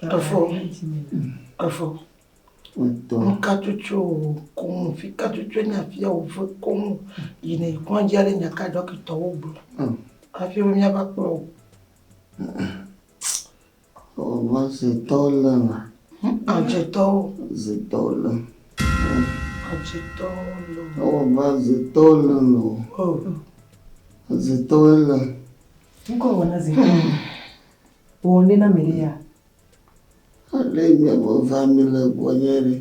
Efo. Efo. Nuka tutu koŋ, fika tutu nye afia wòve koŋ yina yi kɔdzi aɖe nya ka ɖɔkitɔwo gblɔ hafi be míava kplɔ wò. Wova zetɔwo le ma. Adzetɔwo. Zetɔwo le. Adzetɔwo le. Wova zetɔwo le lo. Zetɔwo le. Ŋkɔ wɔ na zetɔwo. Wɔ ne na me ɖe ya. Ale miaƒe va mi le gbɔnye ɖe.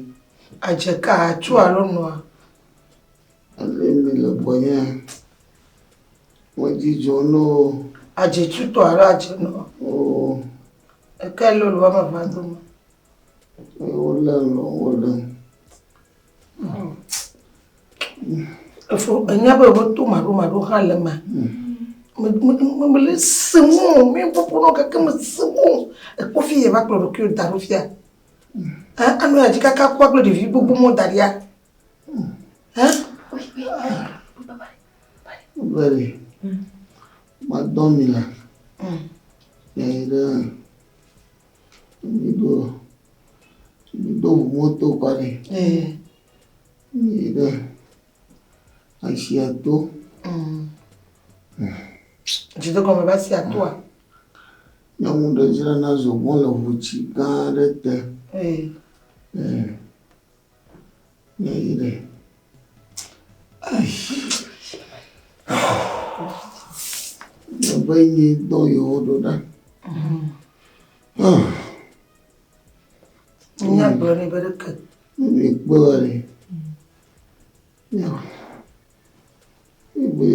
Adze ka atsu alo nɔa? Ale mi le gbɔnye. Medzi dzɔ no. Adze tutɔ alo adze nɔ? Oo. Eke lolo woame evea dome. Wole lɔ wole. Efo enya be woto maɖomaɖo hã le eme. Mele se ŋu mi ƒoƒo nɔ gake mese ŋu. Ekpɔ fi ye va kplɔ ɖokuiwò da ɖo fia. Anɔ ya dzi kaka kua kple ɖevi gbogbo mɔ da ɖia. Very. Madɔ mi la. Miayi ɖe miɖo miɖo ʋu moto kɔ ɖi. Miyi ɖe asia to. Dzido gɔme be asia toa? Nyɔnu ɖe dzrana zogbɔn le ʋutsi gã aɖe te. Miayi ɖe. Miabe nyee dɔ yewo ɖo ɖa. Míagblɔ nɛ be ɖeke. Ne miekpɔe ɖe, ebe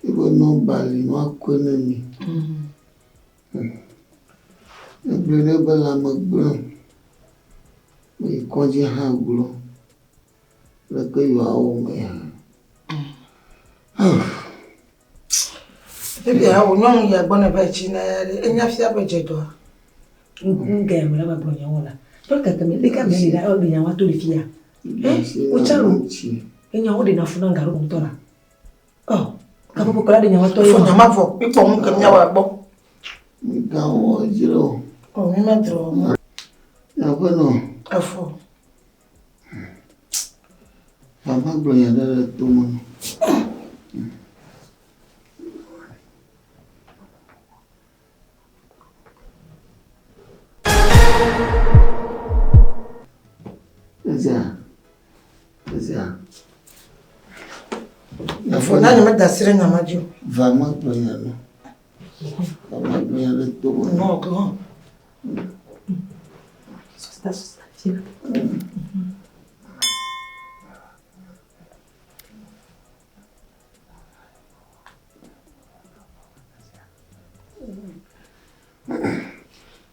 ebe nɔmba li woakɔe ne mi. Egblɔe nɛ be lãme gblẽ. Meyi kɔdzi hã gblɔ. Leke yewoawɔ me hã. Ebia wò nyɔnu ya gbɔ ne va tsi na ya ɖe enya fia be dze dɔa. Ŋgɛ me la gblɔ nyawo la. Tɔ keke me leke ame le ɖa ɔle nyawo to le fia. Eh, wo tsa lo. Enya wo ɖe na fu na ŋga ɖo ŋutɔ la. Ɔ, gaƒoƒo kɔla ɖe nyawo tɔ ye. Fo nyama vɔ, mi kpɔ ŋu ke miawo agbɔ. Mi ga wɔ dzro. Ɔ, mi ma dzro. Nyaƒe nɔ. Efo. Mama gblɔ nya ɖe ɖe to me. Ezia. Ezia. Efo na nye meda asi ɖe nya ma dzi o. Va magblɔ nya nɔ. Va magblɔ nya ɖe to me. Nɔ gɔn.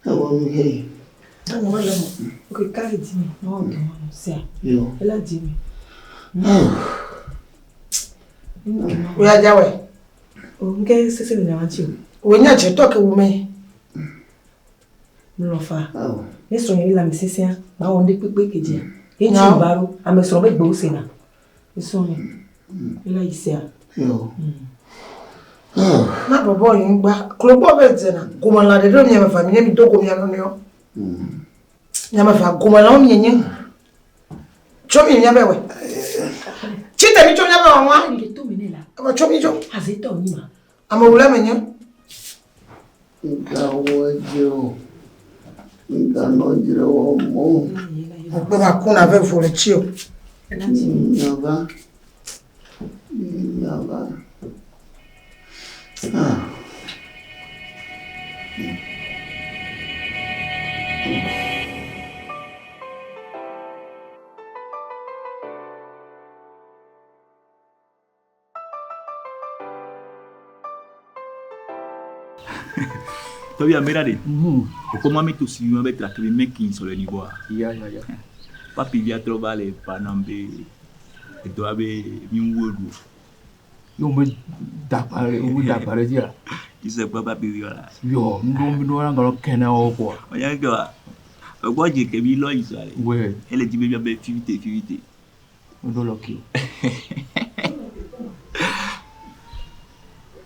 Ewɔ nu hei. Ok, kari di mi, no do sia. Yo. Ela di mi. Oya jawe. O nke sese le nyawa ti o. Wo nya dze tɔ ke wu me. Mlɔ fa. Ne srɔ̃nye le lãmesesẽa, mawɔ nu ɖe kpekpe ke dzia. Ye ŋuti wòva ɖo. Ame srɔ̃ be gbewo sena. Esrɔ̃nye. Ela yi sea. Na bɔbɔ yi ŋgba. Klogbɔ be dzena. Gomelã ɖe ɖo mia me va mi ne mi do go mia nɔnɔewo. Mia me va gomelãwo mi nye. Tso mi mia be wɛ. Tsi te mi tso mia be wɔ ŋua. Eva tso mi tso. Amewula menye. Ŋgawɔ dzre o. Ŋganɔ dzre wɔm o. Ŋkpe ma ku na ve vo le tsi o. Miava. Miava. Ah. Tɔbi ame ɖa ɖe. Okpɔ ma mi to si mi be tracteur be making sɔ le nivoa. Ya ya ya. Papi via trɔ va le pa nam be edɔa be mi ŋu eɖu. Yo me da gba ɖe wo da gba ɖe dzia. Jisɛ kpɔ papi via la. Yo ŋɖo mi ɖo la ŋgɔ kɛnɛ wo kpɔ. Oya ke wa. Egbɔ dze ke mi lɔ yi sɔ le. We. Ele dzi be mia be fivite fivite. Ŋɖo lɔki o.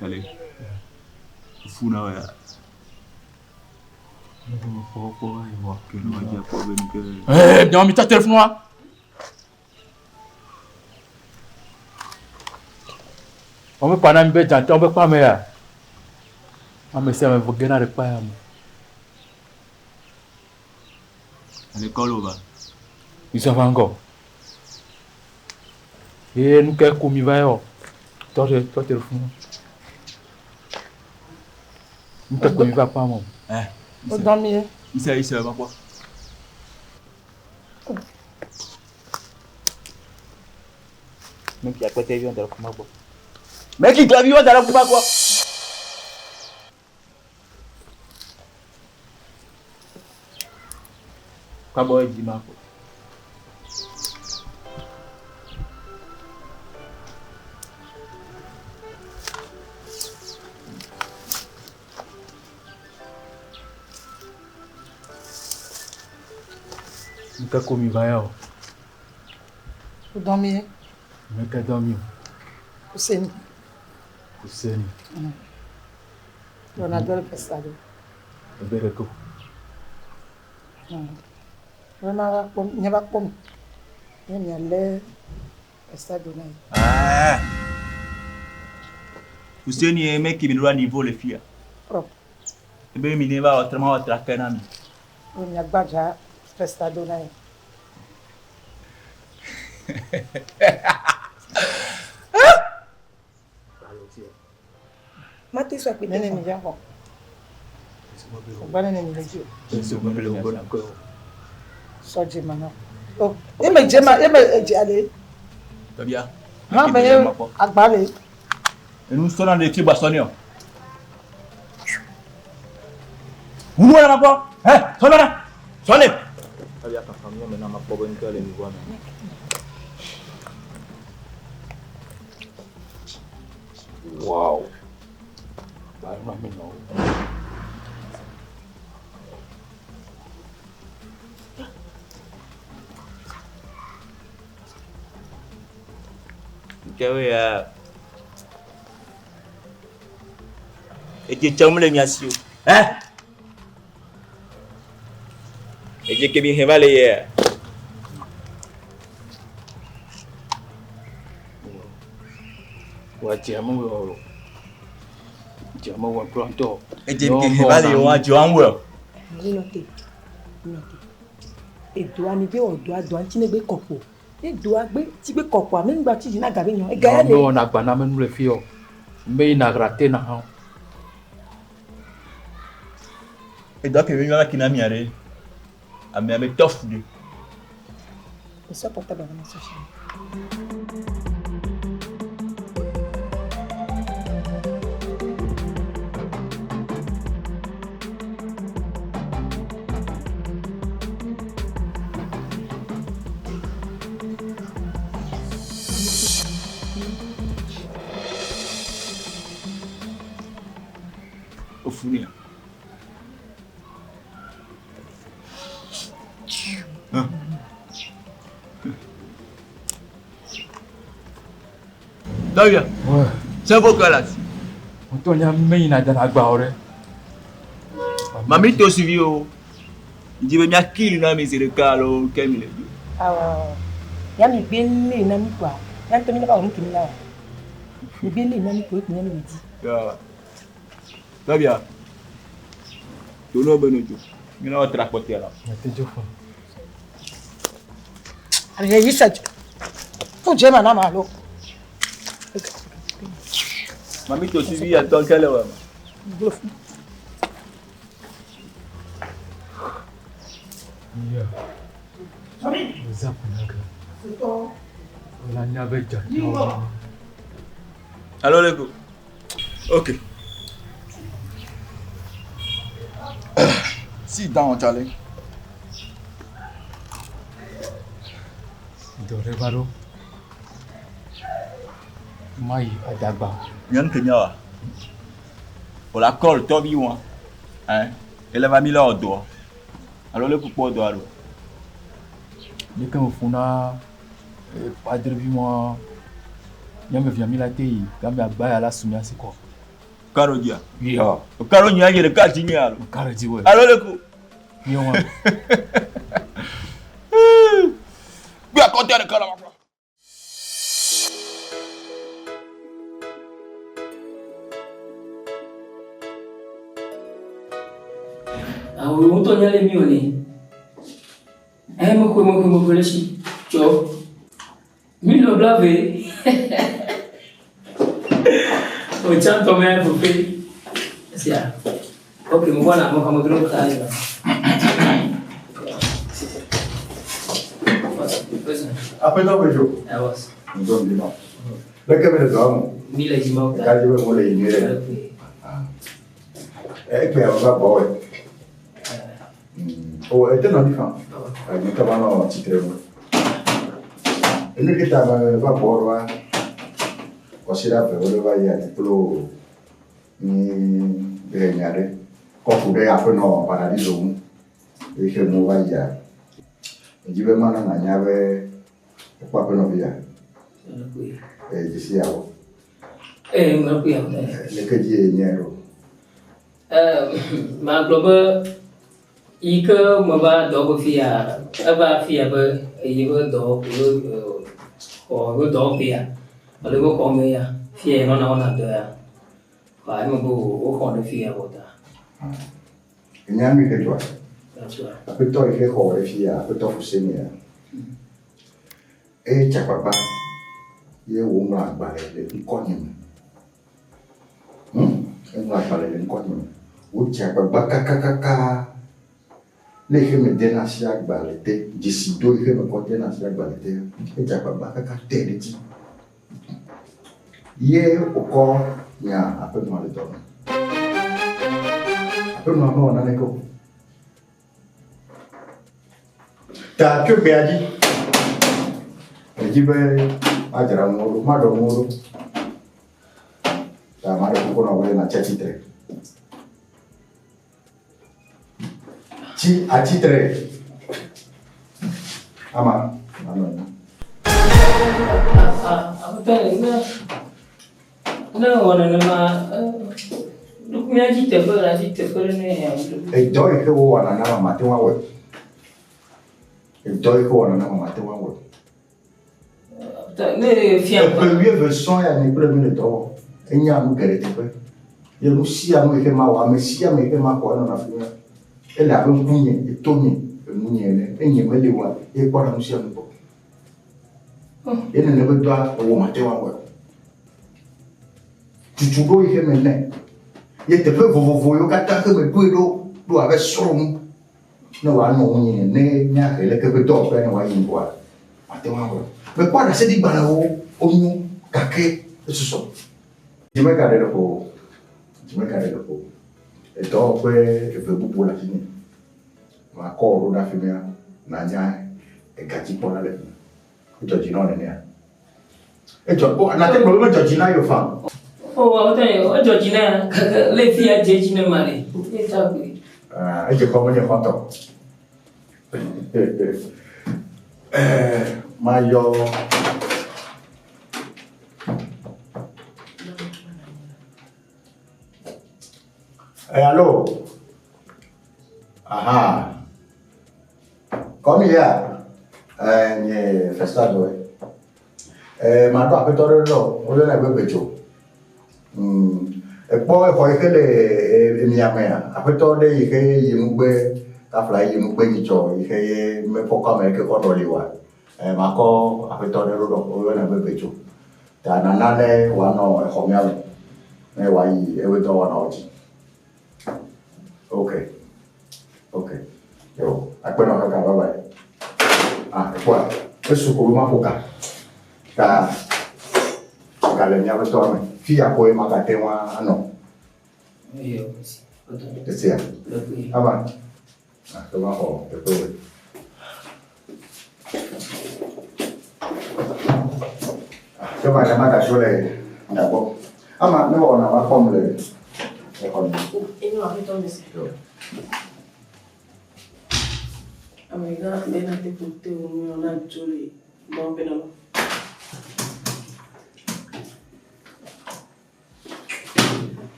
Kale. Fu na wa ya. Eh, bien, mi tête fún. On veut pas na mi be jante, on veut pas me ya. Ame sia ame gena ɖe kpa ya me. Ale kɔlo ba. Misɔ va ŋgɔ. Ye nu ke ku mi va yɔ. Tɔ ɖe tɔ te fún. Nu ke ku mi va kpa me. Eh. O dɔn mi ye. Isa isa va kpɔ. Meki akpɛtɛ vi wɔn da ɖe kuma gbɔ. Meki glavi wɔn da ɖe kuma gbɔ. Kabɔ edzi ma kpɔ. Nu ke ku mi va yɔ. O dɔn mi ye. Me ke dɔn mi o. Useni. Useni. Yɔna dɔ le pɛsa do. Ebe ɖe ko. Be ma va kpɔ nye va kpɔ mi. Ne mialé pɛsa do na ye. Ah. Useni ye meki mi ɖo niveau le fia. Propre. Ebe mi ne va wɔ trama wɔ trake na mi. Be miagbadza pɛsa do na ye. Mate sɔ akpete Nene mi dza xɔ. Gba nene mi le dzi o. Sɔ dze ma na. O eme dze ma eme edze ale. Tɔbia. Hã me ye agba le. Enu sɔna le fi gba sɔni o. Wunu wala ma kpɔ. Hɛ sɔni na. Sɔni. Tɔbia kankan mi me na ma kpɔ be ŋutɔ le niveau me. Wow. Ba ma mi nɔ. Kewe ya. Edze tsɔm le mia si o. Hɛ. Edze ke mi hɛ va le yɛ. Wa dze ame wɔ o. Dze ame wɔ kura ŋutɔ. Edze ke hɛ va le yɛ wa dze wa ŋu wɔ. Mi nɔ te. Mi nɔ te. Edoa mi be wɔ doa doa ŋuti ne gbe kɔkpo. Ne doa gbe ti gbe kɔkpoa mi ŋgba tsi dzi na gabe nyɔ. Ega ya Me le. wɔna agba na ame nu le fi o. Me yina rate na hã. Edɔ ke mi va kina mia ɖe. Amea be tɔfu ɖe. Esɔ portable na ma sɔ fi. Ofu ni. Tɔbia. Ouais. Sɛfo kala si. Ŋutɔ nya me yina dana agba o ɖe. Mami to suivi o. Dzi be mia kili na mi zi ɖeka alo ke mi le dzo. Awɔ. Ya mi gbe le na mi kɔa. Ya ŋutɔ mi ne va wɔ nu ke mi la wɔ. Mi gbe le na mi kɔ ekpe mi le di. Ya. Tɔbia. Tono be no dzo. Mi na wɔ tra kpɔtɔe la. Mete dzo fún. Ale yi sɛ dze. Fún dze ma na ma lo. Mami to suivi ya tɔ kele wɔ ma. Glo fún. Yeah. Zakunaga. Wala nya be dza. Alo le ko. Ok. Sit down, Charlie. Dɔ ɖe va ɖo. Ma yi adagba. Nyɔnu ke mia wa. O la kɔl tɔbi wa. Hein. Ele va mi le wɔ dɔ. Alo le kpɔ dɔ alo. Ne ke me fún na padre vi mɔ nye me via mi la te yi game agba ya la su mia si kɔ. Karo dia. Ya. O karo nya ye ɖeka dzi nye alo. Karo dzi wɔ. Alo le ko. Míawo hã. Gbe akɔntɛ ɖeka la makplɔ. Awo ŋutɔ nya le mi o ne. Ɛ mexɔe mexɔe mexɔe le si. Tsɔ. Miliɔn blave. O tsã tɔ mɛ fofe. Esia. Ok, mo gbɔna mo xɔ mo dro ta yi. Aƒetɔ Kojo. Ŋdɔ ŋdi ma. Leke mi le dɔa me? Mi le dzi ma. Ɖeka dzi be mo le yi nyuie ɖe. Egbea me va gbɔwɔe. O ete nɔ anyi fa. Nye ŋutɔ manɔ tsitre nu. Enu ke ta me va gbɔwɔ ɖoa, kɔsiɖa eve wo ɖe va yia nye kple wò mi ɖe nya ɖe kɔ ku ɖe aƒenɔ Paradiso ŋu. Eyi xe me wova yia, medzi be mana nànya be ekpɔ aƒenɔvia. Ee, dzesi yawo. Ee, mekpɔe. Leke dzi nye ɖo? Magblɔ be yi ke meva dɔwɔƒe fiya, eva fiya be eyi be dɔwɔƒe xɔ be dɔwɔƒea alo be xɔ me ya, fiya yenɔna wɔna dɔ ya. Vɔa eme be woxɔ ɖe fiya vɔ ta. Enya nu yi ke dzɔa? Aƒetɔ yi ke xɔ ɖe fiya, aƒetɔ Fusenia, eye tsa kpakpa ye wòŋlɔ agbalẽ le ŋkɔnye me. Hum, eŋlɔ agbalẽ le ŋkɔnye me. Wodze agbagba kakakaka ne yi xe me dena asi agbalẽ te, dzesido yi xe me kɔ dena asi agbalẽ te, edze agbagba kaka te ɖe edzi. Ye wòkɔ nya aƒenɔa le dɔ me. Aƒenɔa mewɔ naneke o. Ta tso gbea dzi, medzi be madzra nuwo ɖo, maɖɔ nuwo ɖo. Ta maɖe kuku nɔ be nàtsi atsitre. Tsi atsitre. Ama, manɔ anyi. Aƒetɔ, ne ne wɔ nenema, míatsi teƒe ɖe, atsi teƒe ɖe ne ya. Edɔ yi ke wowɔna na ame mate ŋu awɔe. Edɔ yi ke wowɔna na ame mate ŋu awɔe. Ne fia. Eƒe wuieve sɔŋ ya nye kple mi le dɔ wɔm. Enya nu geɖe teƒe. Ye nu sia nu yi ke mawɔ, ame sia ame yi ke maxɔ enɔna fi ma. Ele abe ŋkunye, etonye, enunye ene. Ne nye meli oa, ye kpɔna nu sia nu gbɔ. Ye nene be dɔa ewɔ mate ŋu awɔe o. Tutu ɖo yi xe me nɛ. Ye teƒe vovovo yiwo katã xe me ɖoe ɖo ɖo abe srɔ̃ nu. Ne wòanɔ ŋunye ne míahe leke ƒe dɔwɔƒea ne wòayi ŋgɔa, mate ŋu awɔe. Mekpɔ ɖaseɖigbalẽwo wonyo gake esusɔ. Dzi megaɖe le ƒowò o. Dzi megaɖe le ƒowò o. Edɔwɔƒe eve bubuwo le afinye. Makɔ wò ɖo ɖe afi mia nànya egadzikpɔla le fi ma. Edzɔ dzi na wò nenea? Edzɔ, o, nàte gblɔ be medzɔ dzi na ye o faa. O, aƒetɔ nye, edzɔ dzi na ya, gake le fi ya dze edzi ne ma ɖe. Ye ta koe. Ah, edze xɔ menye xɔtɔ. Eh, mayɔ. Eh, allo. Aha. Come here. Eh, nye festa doe. Eh, maɖo aƒetɔ ɖe ɖɔ, woyɔnɛ be Bedzo. Mm, ekpɔ exɔ yi ke le emia mea, aƒetɔ ɖe yi ke yi nugbe, kafla yi nugbe nyitsɔ yi ke ye mekpɔkɔ ame ɖeke kɔ ɖɔli oa. Eh, makɔ aƒetɔ ɖe ɖo ɖɔ, woyɔnɛ be Bedzo. Ta nana ne wòanɔ exɔ mía me, ne wòayi eƒe dɔwɔnawo dzi. Ok. Ok. Yo, akpe nɔ kaka, bye bye. Ah, ekpɔa, esu ko be maƒo ka. Ta ga le míaƒe tɔa me. Fi ya koe magate ŋu anɔ. Esia. Ama. Ah, ke maxɔ teƒe wòe. Ah, ke ma nya magadzo le mia gbɔ. Ama, ne wɔna va kpɔm le exɔ me. Enyo aƒetɔ mi se. Amegã ɖe nate ƒo te wo nu na dzo le dɔwɔƒe na ma.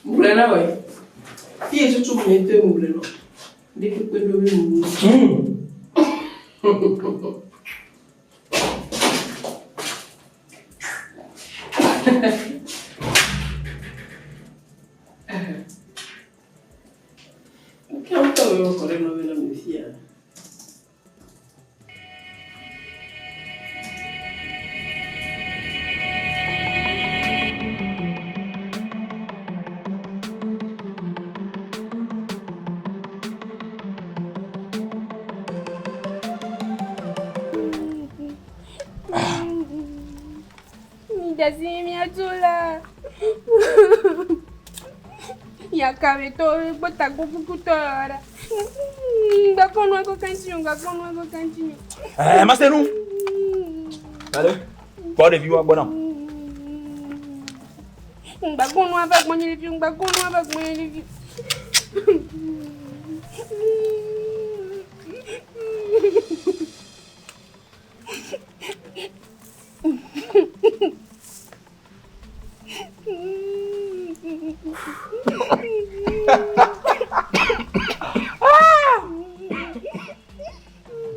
Gblɔe na wòe. Fie tutu me te mu le no. Ɖe kpekpe ɖo mi mu. Ke ŋutɔ me wokɔ ɖe nɔvi na mi fia. Midasi miadzo la. Yakametɔ gbɔtagbɔ kukutɔ la. Ŋgbakɔnu akɔ kanti o, ŋgbakɔnu akɔ kanti o. Ɛɛ Masenu. Allez, kpɔ ɖeviwo gbɔ nam. Ŋgbakɔnu ava gbɔnye ɖevi, ŋgbakɔnu ava gbɔnye ɖevi.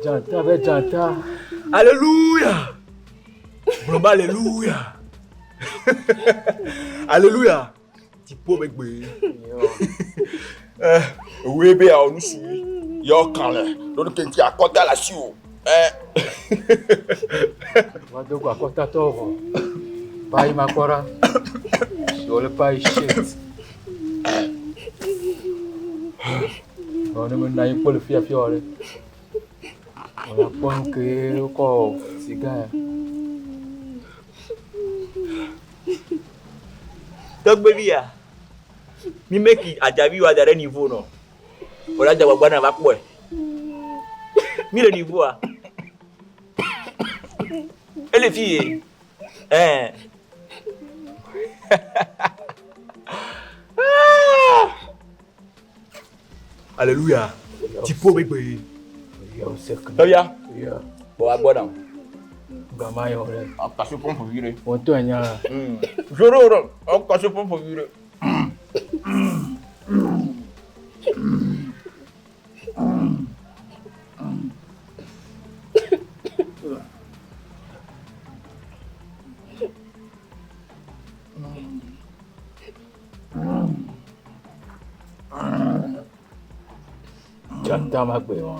Dzata be dzata. Alléluia. Gblɔ be alléluia. Alléluia. Dziƒo be gbe. Eh, ewoe be yeawɔ nu si yeawɔ kan le. Ɖo keŋti akɔta le asiwò. Eh. Va do go akɔtatɔ vɔ. Payi makpɔ ɖa. Wòle payi shit. Vɔ ne menɔ anyi kpɔ le fiafia o ɖe. Wòle akpɔ nu ke wokɔ siga ya. Tɔgbevi ya, mi meki adzavi wa da ɖe niveau nɔ. Wòle adzagbagba na va kpɔe. Mi le niveau a. Ele fi ye. Ɛɛ. Alléluia. Dziƒo be gbe. Tɔvia. Bɔ wa gbɔ nam. Gama yɔ ɖe. Akasi pɔmpu vi ɖe. Wɔtɔ enya la. Zoro ɖe. Akasi pɔmpu vi ɖe. Dzata ma gbe wa.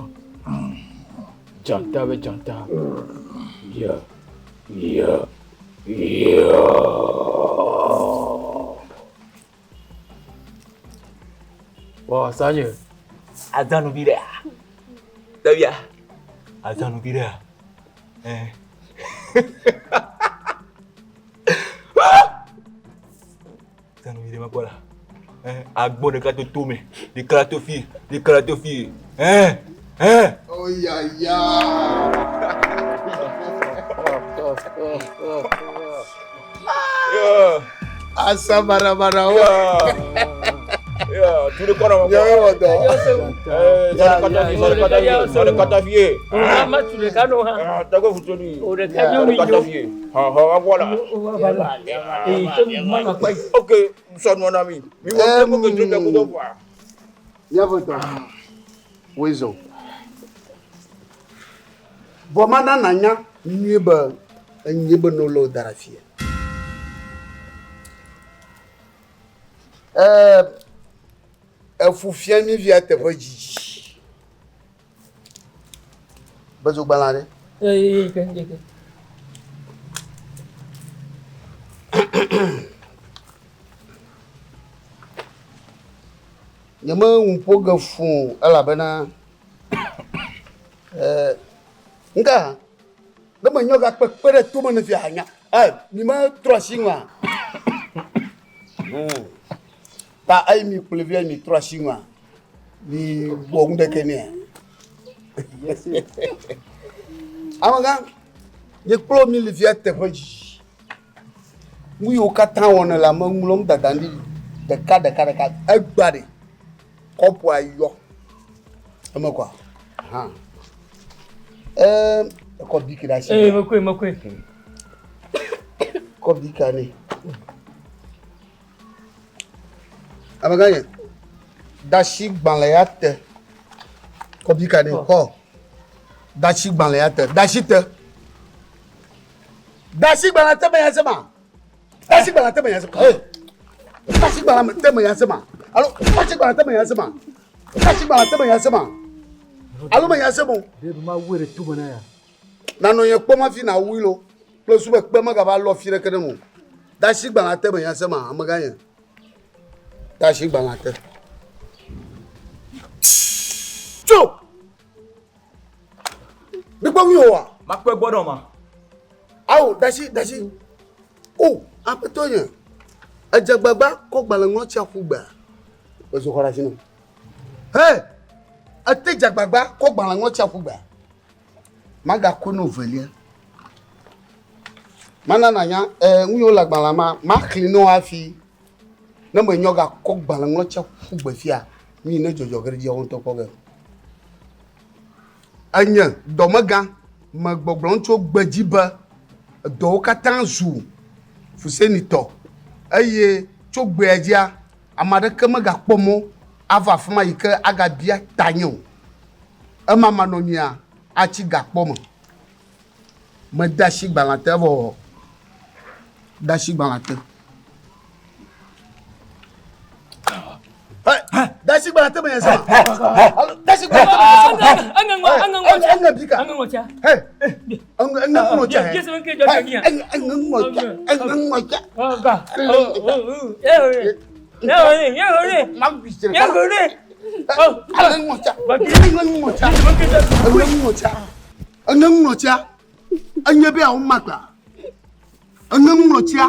Dzata be dzata. Yeah. Yeah. Yeah. Wa sanye. Azanu vi ɖea. Tɔvia. Azanu vi ɖea. Eh. Azanu vi ɖe ma kpɔ la. Eh, agbɔ ɖeka to tome, ɖeka la to fi, ɖeka la to fi. Eh, eh. Oh ya ya. Yeah. Asa barabara wo. Yeah, tu le kɔnɔ. Nyɔnu wɔ dɔ. Eh, sɔre kata fi, sɔre kata fi, sɔre kata fi ye. Ma tu ɖeka nɔ hã. Ah, tɔgɔ futoni. O ɖeka nyo mi Sɔre kata nyo. fi ye. Ha ha, wa voilà. Eyi to ma ma kpa yi. Ok, sɔnu na mi. Mi wɔ ko ke dro ke kudo voa. Míaƒetɔ, woezɔ. Vɔ mana nànya nyuie be enye be ne wolé wò da ɖe afia. Ɛɛ, efu fia mí via teƒe dzidzi. Bezogbalẽ ɖe. Eyi ke ke ke. Nye me ŋu ƒo ge fũ o elabena ɛɛ ŋka hã ne menyɔ gakpekpe ɖe tome ne fia anya ɛ mi me trɔ asi ŋua. Ta eyi mi kplɔe via mi trɔ asi ŋua mi wɔ nu ɖeke nɛa. Amegã, nye kplɔ mi le fia teƒe dzi. Nu yiwo katã wɔne le ame ŋlɔm dada ɖi ɖeka ɖeka ɖeka egbea ɖe kɔpua yɔ. Eme kɔa? Hã. Ɛɛ ekɔ biki ɖe asi. Ee mekoe mekoe. Kɔ bika nɛ. Amegã nye, Dasi gbalẽ ya te. Kɔpi ka ɖe xɔ. Dasi gbalẽ ya te. Dasi te. Dasi gbalẽ te me ya se ma. Dasi gbalẽ te me ya se ma. Hey. Dasi gbalẽ te me ya se ma. Alo dasi gbalẽ te me ya se ma. Dasi gbalẽ te me ya se ma. Alo me ya se mo. Ɖe ma wue ɖe to me na ya. Nanɔ nye kpɔm hafi nawui lo. Kple su be kpe megava lɔ fi ɖeke ɖe mo. Dasi gbalẽ te me ya se ma amegã nye. Dasi gbalẽ te. Tso! Mikpɔ ŋui oa? Makpɔe gbɔ ɖɔ ma. Awo, dasi, dasi. O, aƒetɔ nye. Edze gbagba kɔ gbalẽ ŋlɔtsia ƒu gbea. Ezo xɔ ɖe asi nɔ. He! Ete dze agbagba kɔ gbalẽ ŋlɔtsia ƒu gbea. Magakɔe no velia. Mana nanya, eh, nu yiwo le agbalẽa ma, maxlĩ ne wo hafi. Ne menyɔ gakɔ gbalẽ ŋlɔtsia ƒu gbe fia, nu yi ne dzɔdzɔ ge ɖe dzia, wo ŋutɔ kpɔ ge. Enye dɔmegã, megbɔgblɔm tso gbe dzi be edɔwo katã zu Fuseni tɔ eye tso gbea dzia, ame aɖeke megakpɔ mɔ ava afi ma yi ke agabia tanye o. Ema manɔmea, atsi gakpɔ me. Mede asi gbalẽa te evɔ de asi gbalẽa te. De asi gbalẽa te menye sema. De asi gbalẽa te menye sema. Eŋe bika. Eŋe ŋlɔtsa. Eŋe ŋlɔtsa. Eŋe ŋlɔtsa. Eŋe ŋlɔtsa. Eŋe ŋlɔtsa. Eŋe ŋlɔtsa. Enye be awo makpa. Eŋe ŋlɔtsa.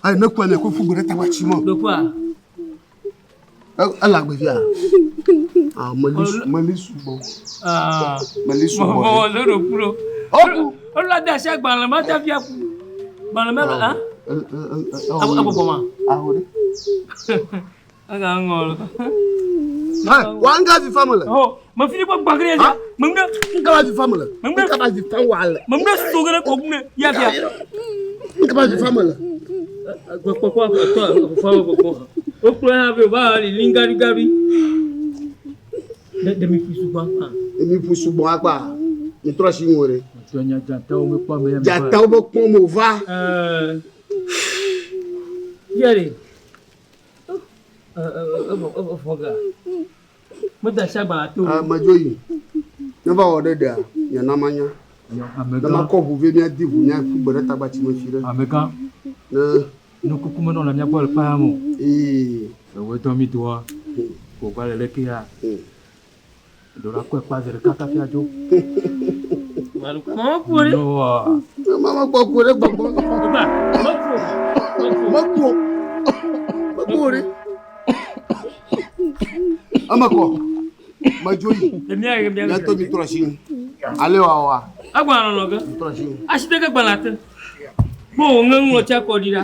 Ayi ne kɔe ne ko ƒu gbe ɖe tagbatsi me. Ele agbe fia. Ah, meli meli sugbɔ. Ah, meli sugbɔ. Mɔ ló ɖo ku ɖo. Olu ade asi agbalẽ ma ta fia ku. Gbalẽ mɛ ah. Ebɔbɔ ma. Aho ɖe. Ega ŋɔ lo. Wa nga vi fam le. Oh, me fi kpɔ gbagre ya. Me ŋgbe. Nga va vi fam le. Me ŋgbe. Nga va vi fam wa le. Me ŋgbe so gre ko ŋgbe ya fia. Nga va vi fam le. Kpɔ kpɔ tɔ fɔ kpɔ kpɔ. O kplɔ ya be ba li lingari gari. De de mi ƒu sugbɔ akpa. Mi ƒu sugbɔ akpa. Mi trɔ si ŋu ɖe. Dzatawo be kpɔ me. Dzatawo be kpɔ me va. Ɛɛ. Yɛri. Efɔ ga. Meda asi agbalẽ to. Medzo yi. Ne va wɔ ɖe ɖea, nye na manya. Ne makɔ ʋu vɛ míadi ʋu míaƒu gbe ɖe tagbatsi me fi ɖe. Amegã. Ne. Nukuku menɔ le mía gbɔ le kpaa me o. Ee. Ewɔe dɔ mí doa. Ko va le leke ya. Ɖo la kɔe kpa zi ɖeka kafi adzo. Mama ku ɖe. Noa. Mama gbɔ ku ɖe gbɔgbɔ. Meku. Meku. Meku ɖe. Eme kɔ. Medzo yi. Míatɔ mi trɔ asi ŋu. Ale wawa. Agbalẽ lɔlɔ ge. Trɔ asi ŋu. Asi ɖe ke gbalẽa te. Kpɔ wò ŋe ŋlɔtsia kɔ ɖi ɖa.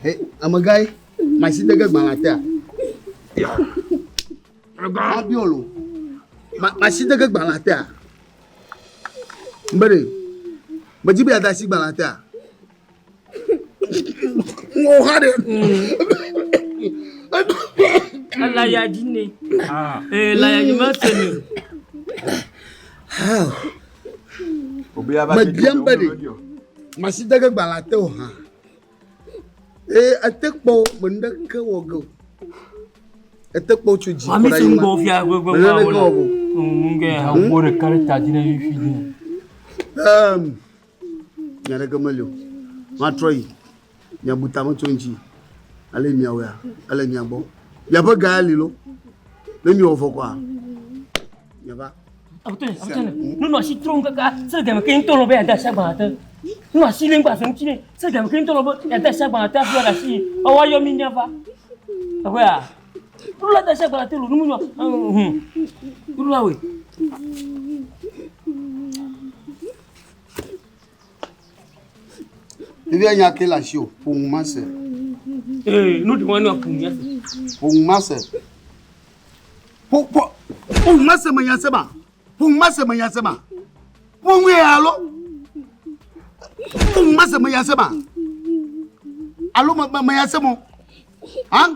He, amegã ye, masi de ge gbalẽa tea. Mabiɔ lo. Masi de ge gbalẽa tea. Mbe ɖe, medzi be yeade asi gbalẽa tea. Ŋɔ xa ɖe. Ela ya dzi ne. Ela ya dzi ma se ne. Mebiam be ɖe, masi de ge gbalẽa te o hã. Eye ete kpɔ me nuɖeke wɔ ge o. Ete kpɔ tso dzi kɔ ɖe anyigba. Me naneke wɔ ge o. Wo ɖeka ɖe ta dzi ne mi fi dzi. Ehm, nya ɖeke meli o. Matrɔ yi. Miabu tame tso ŋuti. Ale miawɔea, ele mia gbɔ. Miaƒe ga ya li lo. Ne miwɔ vɔ kɔa, miava. Aƒetɔ, aƒetɔ, nunɔ asi trɔm kaka se game ke ŋutɔ lɔ be yeade asi agbalẽ te. Nunɔ asi lé ŋgba se ŋuti nɛ. Se game ke ŋutɔ lɔ be yeade asi agbalẽ te hafi woaɖe asi. Ewɔ ayɔ mi míava. Eƒea, nunɔ ade asi agbalẽ te lo numu nyɔ. Hum. Nunɔ awɔe. Ɖevia nya ke le asi o, ƒo ŋu mase. Ee, nu ɖi wɔn ƒo ŋu mase. Ƒo ŋu mase. Ƒo ƒo ƒo ŋu mase me nya se ma. Ƒo ŋu mase me nya se ma. Ƒo ŋu ya alo. Ƒo ŋu mase me nya se ma. Alo me me nya se mo. Ha?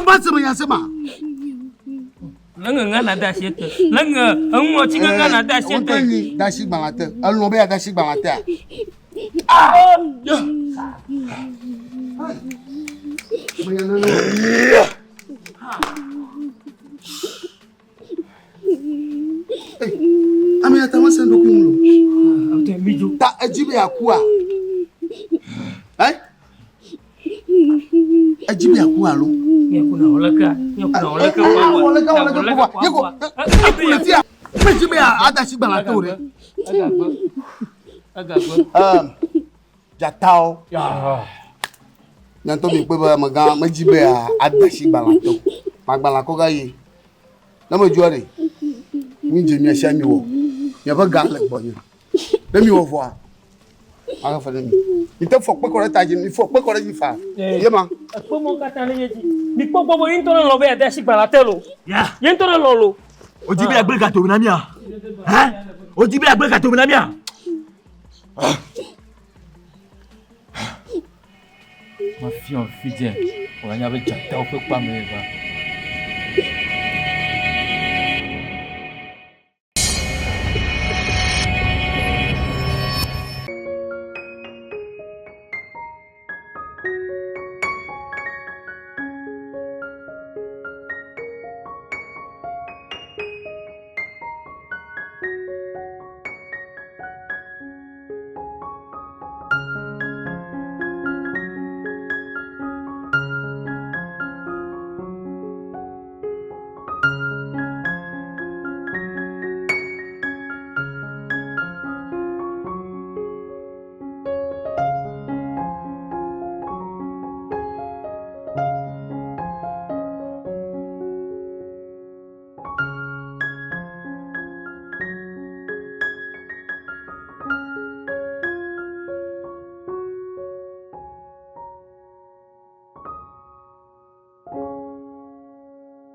Va se me nya se ma. Le ŋeŋe na de asi ete. Le ŋe eŋuŋɔtsi ŋeŋe na de asi ete. Wotɔ nyi de asi gbalẽ te. Elɔ̃ be yeade asi gbalẽ tea? Ame ya ta mese ɖokui ŋu lo. Ta edzi be yeakua? Ɛ? Edzi be yeaku alo? Míaku na wɔleke, míaku na wɔleke, wɔleke, wɔleke, wɔleke, eku le fia. Medzi be yeade asi gbalẽ te o ɖe. Egagbe, egagbe. Dzatawo. Nye ŋutɔ mi kpɔe be amegã medzi be yeade asi gbalẽ te o. Magbalẽ kɔ ga yi. Ne medzoa ɖe, mi dze mia sia mi wɔ. Miaƒe ga le gbɔnye. Ne mi wɔ vɔa, maxe fe ne mi. Mi te fɔ kpe kɔ ɖe ta dzi, mi fɔ kpe kɔ ɖe dzi faa. Ye ma. Ekpe mɔ katã le ye dzi. Mi kpɔ gbɔ be ye ŋutɔ ne lɔ be yeade asi gbalẽa te lo. Ye ŋutɔ ne lɔ lo. Wodi be yeagblẽ ga dome na mía? Hã? Wodi be yeagblẽ ga dome na mía? Mafia fi dze, wòanya be dzatawo ƒe kpame va.